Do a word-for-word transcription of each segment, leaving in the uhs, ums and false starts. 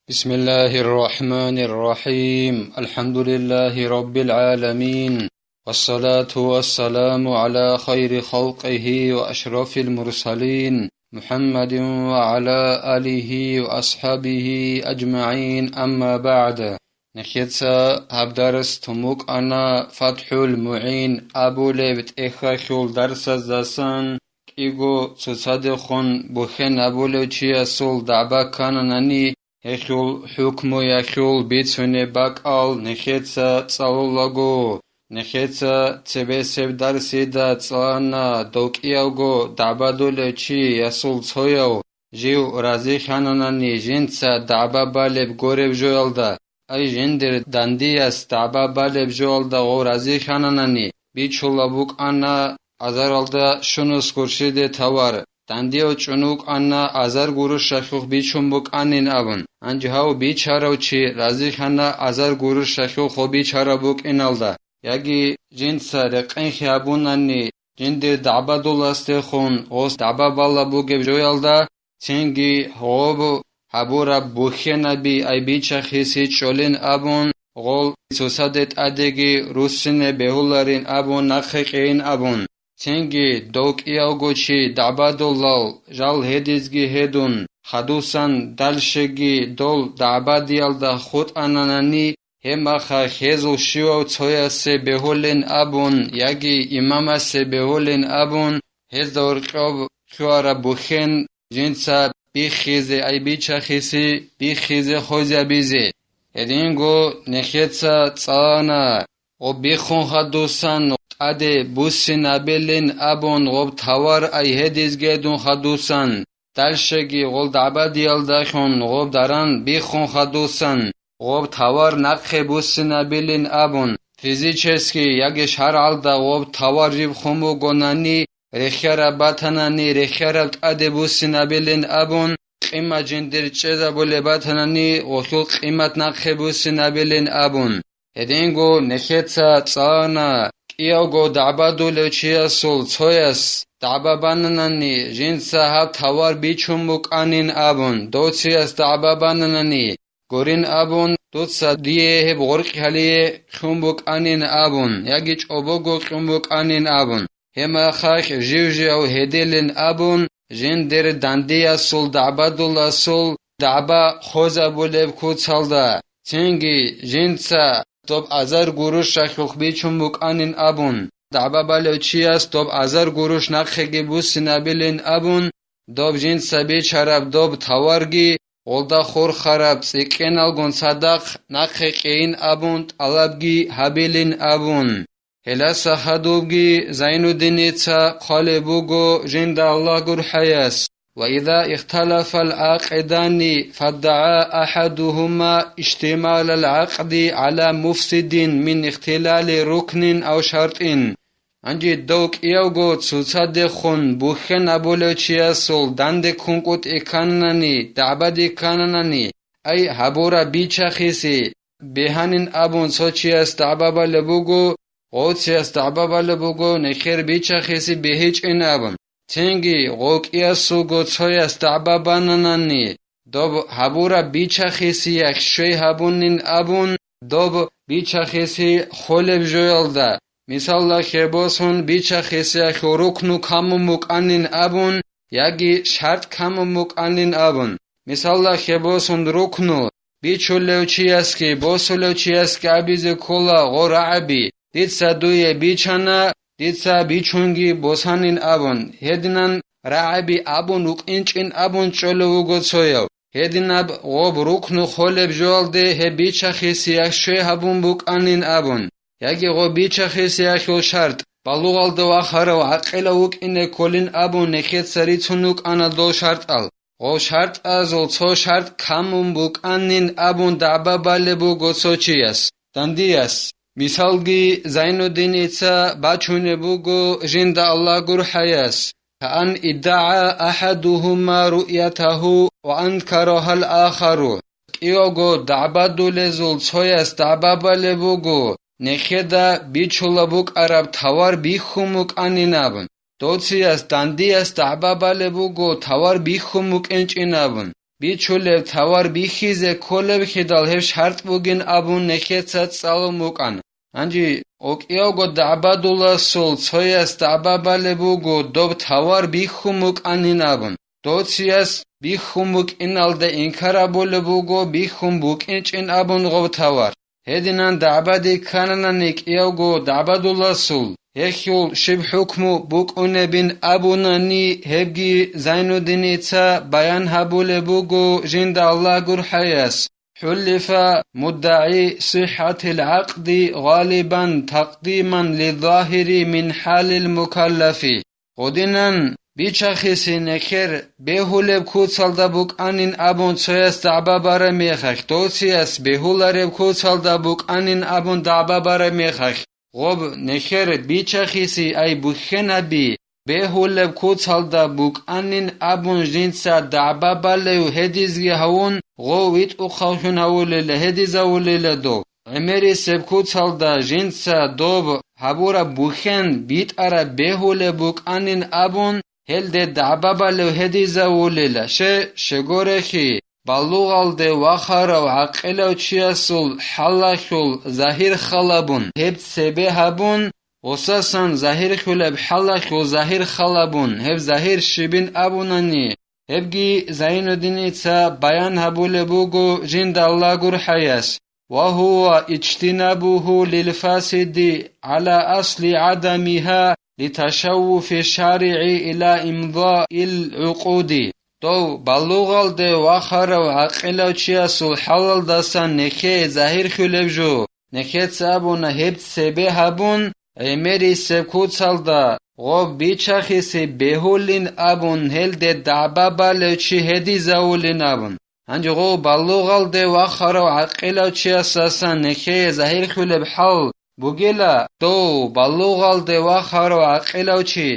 بسم الله الرحمن الرحيم. الحمد لله رب العالمين. والصلاة والسلام على خير خلقه وأشرف المرسلين محمد وعلى آله وأصحابه أجمعين. أما بعد. Нехеца гьаб дарс тун букӀана ФатхӀул МугӀин абулеб тӀехьалъул дарсаздасан. КӀиго цоцадехун бухьен абулев чиясул дагӀба ккананани, гьелъул хӀукмуялъул бицунеб бакӀал нехеца цӀалулаго, нехеца цебесеб дарсида цӀалана дов кӀиявго дагӀбадулев чиясул цояв жив разихьананани жинца дагӀба балеб гореб жоялда, ай жиндир дандияс дагӀба балеб жоялда гъов разихьананани, бичула букӀана азаралда щунус гурщиде тавар, дандияв чӀун вукӀана азар гурущалъухъ бичун букӀанин абун. Гьанже гьав бичарав чи разихьана азар гурущалъухъ гъо бичараб букӀиналда, яги жинца рекъенхъи гьабунани, жиндир дагӀбадуласдехун гъос дагӀба бала бугеб жоялда, цинги гъоб гьабураб бухьенаби ай бичахиси чӀолин абун, гъол цоцаде тӀадеги руссине бегьуларин абун нахъе кьейин абун, цинги дов кӀиявго чи дагӀбадулал жал гьедизги гьедун, хадусан далщеги дол дагӀбадиялда хутӀананани, гьебмаха хезул щивав цоясе бегьулин абун яги имамасе бегьулин абун, гьезда гьоркьоб хъуараб бухьен жинца биххизе, ай бичахиси биххизе хозябизе. Гьединго нехеца цӀана, гъоб биххун хадусан тӀаде буссинабилин абун гъоб тавар ай гьедизгедун хадусан, далщеги гъол дагӀбадиялдалъун гъоб даран биххун хадусан, гъоб тавар нахъе буссинабилин абун, физически яги шаргӀалда гъоб тавар жиб хун бугонани, рехьараб батанани, рехьараб тӀаде буссинабилин абун, къимат жиндир чӀезабулеб батанани, гъолъул къимат нахъе буссинабилин абун. Гьединго нехеца цӀана, кӀиявго дагӀбадулев чиясул цояс дагӀба бананани, жинца гьаб тавар бичун букӀанин абун, дов цияс дагӀба бананани, гурин абун, дуца дие гьеб гъоркьалие кьун букӀанин абун яги чӀобого кьун букӀанин абун, гьебмахалъ жив-жив гьедилин абун, жиндир дандиясул дагӀбадуласул дагӀба хозабулеб куцалда, цинги жинца доб азар гурущалъухъ бичун букӀанин абун, дагӀба балев чияс доб азар гуруш нахъеги буссинабилин абун, доб жинца бичараб доб таварги, гъолда хурхараб цӀикӀкӀиналгун цадахъ нахъе кьейин абун тӀалабги гьабилин абун. Гьеласа хадубги Зайнуддиница хъвалеб буго жинда Аллагь гурхӀаяс: «وإذا اختلف العاقدان فادعى أحدهما اشتمال العقد على مفسد من اختلال ركن أو شرط». Гьанже дов кӀиявго цоцадехун бухьен абулев чиясул данде ккун кӀутӀи кканани, дагӀбади кканани, ай гьабураб бичахиси бегьанин абун цо чияс дагӀба балеб буго, гъов цияс дагӀба балеб буго нехер бичахиси бегьичӀин абун. Цинги гъов кӀиясулго цояс дагӀба бананани, доб гьабураб бичахиси яхь щвей гьабунин абун, доб бичахиси холеб жоялда, мисалда, хебосун бичахиси яхь рукну камун букӀанин абун яги шартӀ камун букӀанин абун. Мисалда, хебосун рукну бичулев чиясги босулев чиясги абизе ккола гъо рагӀаби: «Дица дуе бичана, дица бичунги босанин», – абун. Гьединан рагӀаби абун вукӀинчӀин абун чӀолев вуго цояв. Гьединаб гъоб рукну холеб жоялде гьеб бичахиси яхь щвей гьабун букӀанин абун. Яги гъоб бичахиси яхьул шартӀ балугъалда вахарав гӀакъилав вукӀине кколин абун нехеца рицун вукӀана дол шартӀал. Гъов шартӀазул цо шартӀ камун букӀанин абун дагӀба балеб буго цо чияс, дандияс. Мисалги, Зайнуддиница бачунеб буго жинда Аллагь гурхӀаяс: «كأن ادعى أحدهما رؤيته وأنكرها الآخر». КӀиявго дагӀбадулезул цояс дагӀба балеб буго, нехеда бичула букӀараб тавар бихьун букӀанин абун. Дов цияс дандияс дагӀба балеб буго тавар бихьун букӀинчӀин абун. бичулеб тавар бихьизе кколеб хидал гьеб шартӀ бугин абун нехеца цӀалун букӀана. Гьанже кӀиявго дагӀбадуласул цояс дагӀба балеб буго доб тавар бихьун букӀанин абун. Дов чияс бихьун букӀиналда инкар абулеб буго бихьун букӀинчӀин абун гъоб тавар. Гьединан дагӀбаде ккананани кӀиявго дагӀбадуласул, гьелъул щиб хӀукму букӀунебин абунани, гьебги Зайнуддиница баян гьабулеб буго жинда Аллагь гурхӀаяс. حلف مدعي صحة العقد غالبا تقديما للظاهر من حال المكلف. Гъодинан, бичахиси нехер бегьулеб куцалда букӀанин абун цояс дагӀба бараб мехалъ, дов чияс бегьулареб куцалда букӀанин абун дагӀба бараб мехалъ, гъоб нехер бичахиси ай бухьенаби бегьулеб куцалда букӀанин абун жинца дагӀба балев гьедизги гьавун, гъов витӀухъавлъун гьавулела, гьедизавулела дов. ГӀемерисеб куцалда жинца доб гьабураб бухьен битӀараб бегьулеб букӀанин абун, гьелде дагӀба балев гьедизавулела, ще, щегорехи, балугъалде вахарав гӀакъилав чиясул хӀалалъул загьир халабун, гьеб цебе гьабун, гъосасан загьирлъулеб хӀалалъул загьир халабун, гьеб загьир щибин абунани, гьебги Зайнуддиница баян гьабулеб буго жинда Аллагь гурхӀаяс. وهو اجتنابه للفاسد على أصل عدمها لتشوف الشارع إلى إمضاء العقود. Дов балугъалде вахарав гӀакъилав чиясул хӀалалдасан нехее загьирлъулеб жо, нехеца абуна гьеб цебе гьабун, гӀемерисеб куцалда гъоб бичахиси бегьулин абун гьелде дагӀба балев чи гьедизавулин абун. Гьанже гъов балугъалде вахарав гӀакъилав чиясасан нехее загьирлъулеб хӀал бугела, дов балугъалде вахарав гӀакъилав чи,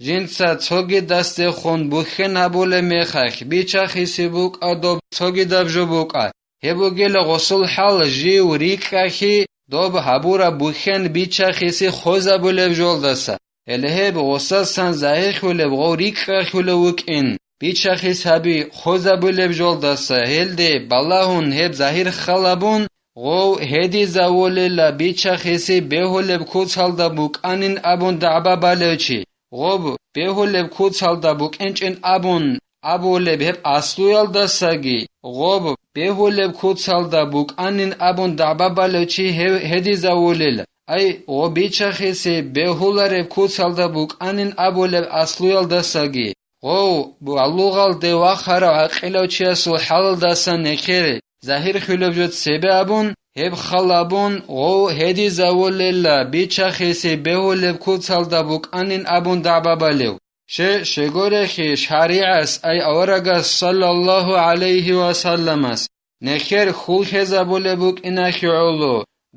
жинца цогидасдехун бухьен гьабулеб мехалъ, бичахиси букӀа доб цогидаб жо букӀа. Гьеб бугела гъосул хӀал жив рикӀкӀахьи, доб гьабураб бухьен бичахиси хозабулеб жолдаса. Гьеле гьеб гъосасан загьирлъулеб гъов рикӀкӀахьулев вукӀин, бичахис гьаби хозабулеб жолдаса гьелде балагьун гьеб загьир халабун, гъов гьедизавулела бичахиси бегьулеб куцалда букӀанин абун дагӀба балев чи, гъоб бегьулеб куцалда букӀинчӀин абун абулеб гьеб аслуялдасаги, гъоб бегьулеб куцалда букӀанин абун дагӀба балев чи гьев гьедизавулел, ай, гъо бичахиси бегьулареб куцалда букӀанин абулеб аслуялдасаги, гъов балугъалде вахарав гӀакъилав чиясул хӀалалдасан нехер загьирлъулеб жо цебе абун, гьеб халабун, гъов гьедизавулелла бичахиси бегьулеб куцалда букӀанин абун дагӀба балев. Ще, щегорехи шаригӀас, ай аварагас саллаллагьу гӀалайгьи ва салламас, нехер хьул хезабулеб букӀиналъе гӀоло,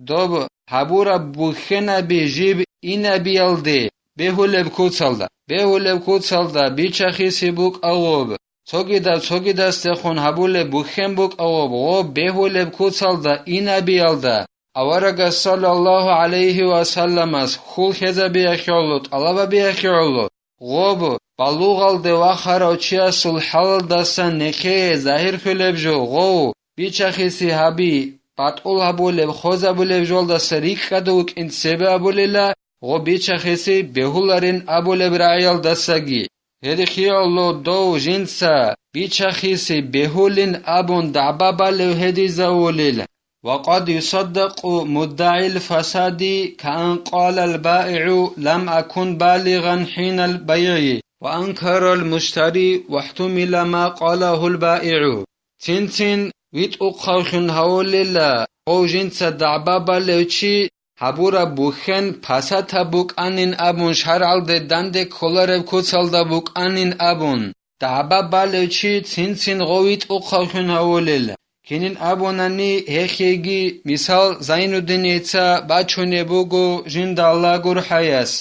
доб гьабураб бухьенаби жиб инабиялде бегьулеб куцалда, бегьулеб куцалда бичахиси букӀа гъоб, цогидаб цогидасдехун гьабулеб бухьен букӀа гъоб, гъоб бегьулеб куцалда инабиялда, аварагас саллаллагьу гӀалайгьи ва салламас хьул хезабиялъе гӀоло, тӀалабабиялъе гӀоло, гъоб балугъалде вахарав чиясул хӀалалдасан нехее загьирлъулеб жо гъов бичахиси гьаби, батӀул гьабулеб, хозабулеб жолдаса рикӀкӀадав вукӀин цебе абулела, гъо бичахиси бегьуларин абулеб рагӀиялдасаги. Гьедихъе гӀоло дов жинца бичахиси бегьулин абун дагӀба балев гьедизавулел. وقد يصدق مدعي الفساد كأن قال البائع لم أكن بالغا حين البيع وأنكر المشتري واحتمل ما قاله البائع. Цин-цин витӀухъавлъун гьавулела гъов жинца дагӀба балев чи гьабураб бухьен пасатаб букӀанин абун, шаргӀалде данде кколареб куцалда букӀанин абун, дагӀба балев чи цин-цин гъов витӀухъавлъун гьавулел. Кинин абунани, гьехиеги мисал Зайнуддиница бачунеб буго жинда Аллагь гурхӀаяс.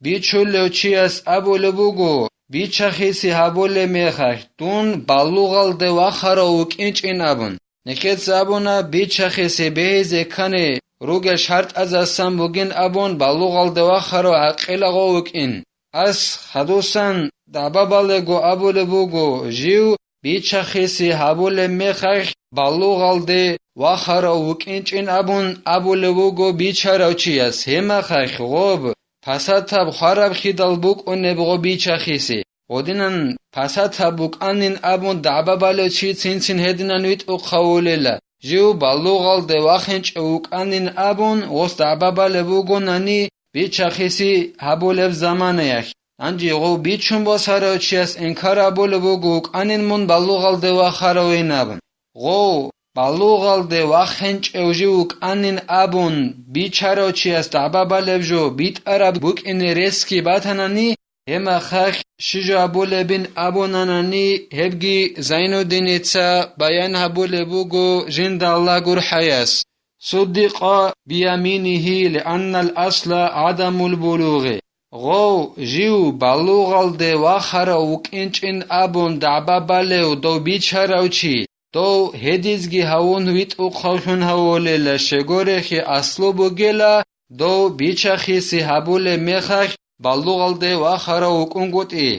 Бичулев чияс абулеб буго, бичахиси гьабулеб мехалъ, дун балугъалде вахарав вукӀинчӀин абун. Нехеца абуна, бичахиси бегьизе ккани ругел шартӀазасан бугин абун, балугъалде вахарав гӀакъилагъов вукӀин. Ас хадусан дагӀба балего абулеб буго, жив бичахиси гьабулеб мехалъ балугъалде вахарав вукӀинчӀин абун абулев вуго бичарав чияс, гьеб мехалъ гъоб пасатаб хварабхидал букӀунеб гъо бичахиси. Гъодинан пасатаб букӀанин абун дагӀба балев чи цин-цин гьединан витӀухъавулела, жив балугъалде вахинчӀев вукӀанин абун гъос дагӀба балеб бугонани, бичахиси гьабулеб заманаялъ. Гьанже гъов бичун босарав чияс инкар абулеб буго вукӀанин мун балугъалде вахаравин абун. Гъов балугъалде вахинчӀев жив вукӀанин абун бичарав чияс дагӀба балеб жо битӀараб букӀине ресги батанани, гьеб мехалъ щиб жо гьабулебин абунанани, гьебги Зайнуддиница баян гьабулеб буго жинда Аллагь гурхӀаяс. Суддикъа бияминигьи, лианнал асла гӀадамул булугъи. Гъов жив балугъалде вахарав вукӀинчӀин абун дагӀба балев дов бичарав чи, дов гьедизги гьавун витӀухъавлъун гьавулела, щегорехи аслу бугела, дов бичахиси гьабулеб мехалъ балугъалде вахарав вукӀунгутӀи.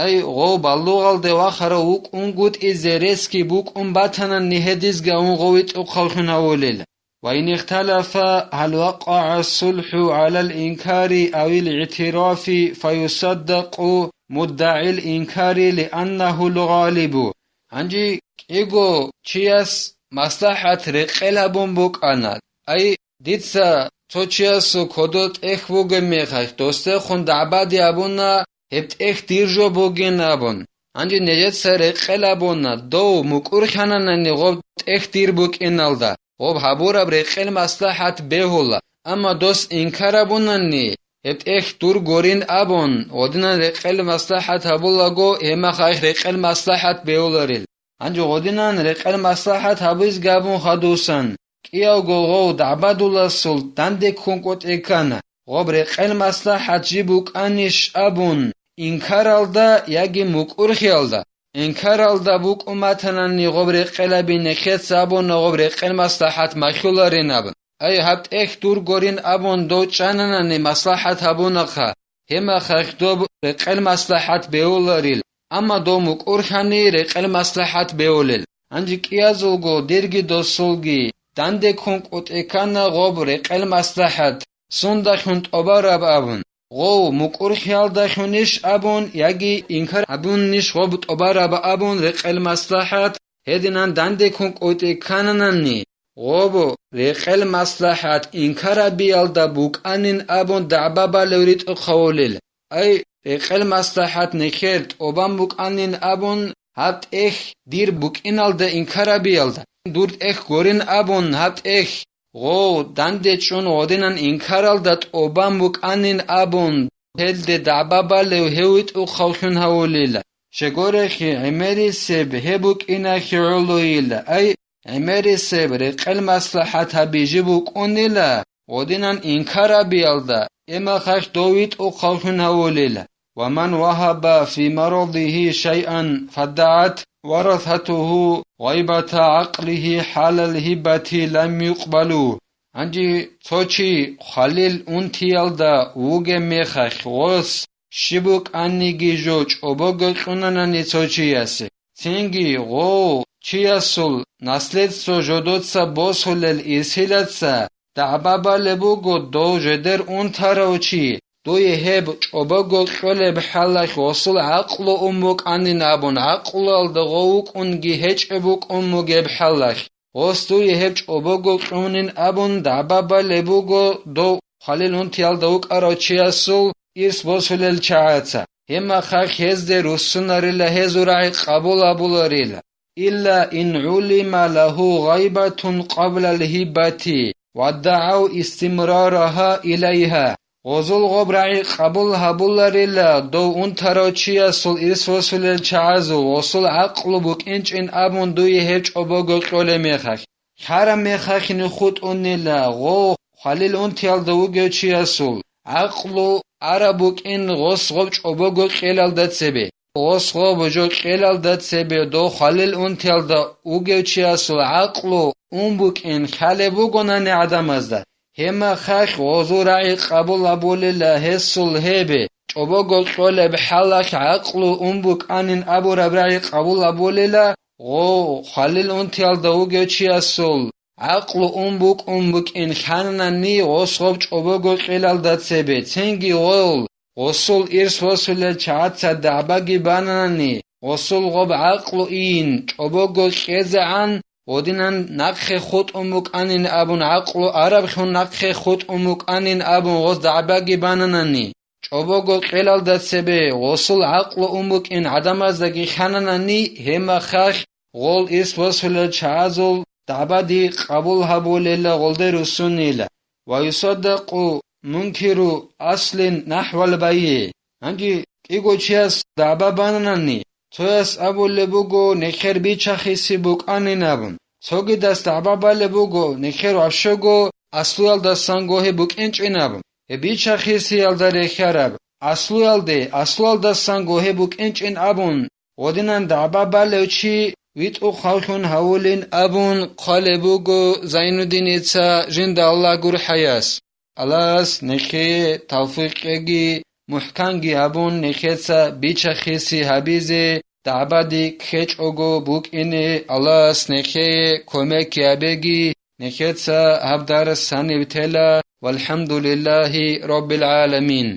Ай, гъов балугъалде вахарав вукӀунгутӀизе ресги букӀун батанани гьедизги гьавун гъов витӀухъавлъун гьавулел. Ва ин ихталафа, гьал вакъагӀа сулхӀу гӀалал инкари авил игӀтирафи, фаюсаддакъу муддагӀил инкари лианнагьул гъалибу. Гьанже кӀиго чияс маслахӀат рекъел гьабун букӀана. Ай, дица цо чиясул кодо тӀехь бугеб мехалъ, досдехун дагӀбаде абуна, гьеб тӀехь дир жо бугин абун. Гьанже нижеца рекъел абуна, дов мукӀурхьананани гъоб тӀехь дир букӀиналда, гъоб гьабураб рекъел маслахӀат бегьула, амма дос инкар абунани, гьеб тӀехь дур гурин абун, гъодинан рекъел маслахӀат гьабулаго, гьеб мехалъ рекъел маслахӀат бегьуларил. Гьанже гъодинан рекъел маслахӀат гьабизги абун хадусан, кӀиявго гъов дагӀбадуласул данде ккун къотӀи ккана, гъоб рекъел маслахӀат жиб букӀанищ абун, инкаралда яги мукӀурхиялда. Инкаралда букӀун батанани гъоб рекъел абине, хец абуна гъоб рекъел маслахӀат махьуларин абун. Ай, гьаб тӀехь дур гурин абун дов чӀананани маслахӀат гьабунахъа, гьеб мехалъ доб рекъел маслахӀат бегьуларил, амма дов мукӀурхьани рекъел маслахӀат бегьулел. Гьанже кӀиязулго дирги досулги данде ккун къотӀи ккана гъоб рекъел маслахӀат, сундалъун тӀобараб абун. Гъов мукӀурхиялдалъунищ абун яги инкар абунищ гъоб тӀобараб абун рекъел маслахӀат, гьединан данде ккун къотӀи ккананани, гъоб рекъел маслахӀат инкар абиялда букӀанин абун дагӀба балев ритӀухъавулел. Ай, рекъел маслахӀат нехер тӀобан букӀанин абун, гьаб тӀехь дир букӀиналда инкар абиялда, дур тӀехь гурин абун, гьаб тӀехь гъов данде чӀун гъодинан инкаралда тӀобан букӀанин абун, гьелде дагӀба балев гьев витӀухъавлъун гьавулила. Щегорехи гӀемерисеб гьеб букӀинахи гӀолойила. Ай, гӀемерисеб рекъел маслахӀат гьабизе букӀунила, гъодинан инкар абиялда, гьеб мехалъ дов витӀухъавлъун гьавулила. Ва ман вагьаба фи марадигьи шайъан фаддагӀат варасатугьу гъайбата гӀакълигьи хӀалал гьибати лам юкъбалу. Гьанже цо чи хвалил унтиялда вугеб мехалъ гъос щиб букӀаниги жо чӀобого кьунанани цо чиясе, цинги гъов чиясул наследство жодоца босулел ирсилаца дагӀба балеб буго, дов жидер унтарав чи, дуе гьеб чӀобого кьолеб хӀалалъ гъосул гӀакълу ун букӀанин абун, гӀакълуялда гъов вукӀунги гьечӀеб букӀун бугеб хӀалалъ. Гъос дуе гьеб чӀобого кьунин абун дагӀба балеб буго, дов хвалил унтиялда вукӀарав чиясул ирс босулел чагӀаца. Гьеб мехалъ гьезде руссунарила, гьезул рагӀи къабул гьабуларила. Илла ин гӀулима лагьу гъайбатун къаблал гьибати ва дагӀав истимрарагьа илайгьа. Гъозул гъоб рагӀи къабул гьабуларила, дов унтарав чиясул ирс босулел чагӀазул гъосул гӀакълу букӀинчӀин абун дуе гьеб чӀобого кьолеб мехалъ. Хьарам мехалъ нухутӀунила гъов хвалил унтиялда вугев чиясул гӀакълу араб букӀин гъос гъоб чӀобого кьелалда цебе. Гъос гъоб жо кьелалда цебе дов хвалил унтиялда вугев чиясул гӀакълу ун букӀин хьалеб бугонани гӀадамазда, гьеб мехалъ гъозул рагӀи къабул гьабулила гьесул гьебе, чӀобого кьолеб хӀалалъ гӀакълу ун букӀанин абураб рагӀи къабул гьабулела, гъо, хвалил унтиялда вугев чиясул гӀакълу ун букӀун букӀин лъананани, гъос гъоб чӀобого кьелалда цебе, цинги гъол, гъосул ирс босулел чагӀаца дагӀбаги бананани, гъосул гъоб гӀакълу ин чӀобого кьезегӀан, гъодинан нахъе хутӀун букӀанин абун, гӀакълу арабхун нахъе хутӀун букӀанин абун гъос дагӀбаги бананани, чӀобого кьелалда цебе гъосул гӀакълу ун букӀин гӀадамаздаги хананани, гьеб мехалъ гъол ирс босулел чагӀазул дагӀбади къабул гьабулела гъолде руссунила. Ва юсаддакъу мункиру аслин нахӀвал байи. Гьанги кӀиго чияс дагӀба бананани, цояс абулеб буго, нехер бича-хиси букӀанин абун. Цогидас дагӀба балеб буго, нехер вообще-го аслуялдасанго гьеб букӀинчӀин абун. Гьеб бича-хисиялда рехьараб, аслуялде, аслуялдасанго гьеб букӀинчӀин абун, гъодинан дагӀба балев чи витӀухъавлъун гьавулин абун хъвалеб буго Зайнуддиница жинда Аллагь гурхӀаяс. Аллагьас нехее тавфикъ кьеги, мухӀканги гьабун, нехеца бича-хиси гьабизе, дагӀбади ккечӀого букӀине Аллагьас нехее кумекги гьабеги, нехеца гьаб дарс гьаниб тела, валхӀамдулиллагьи раббил гӀаламин.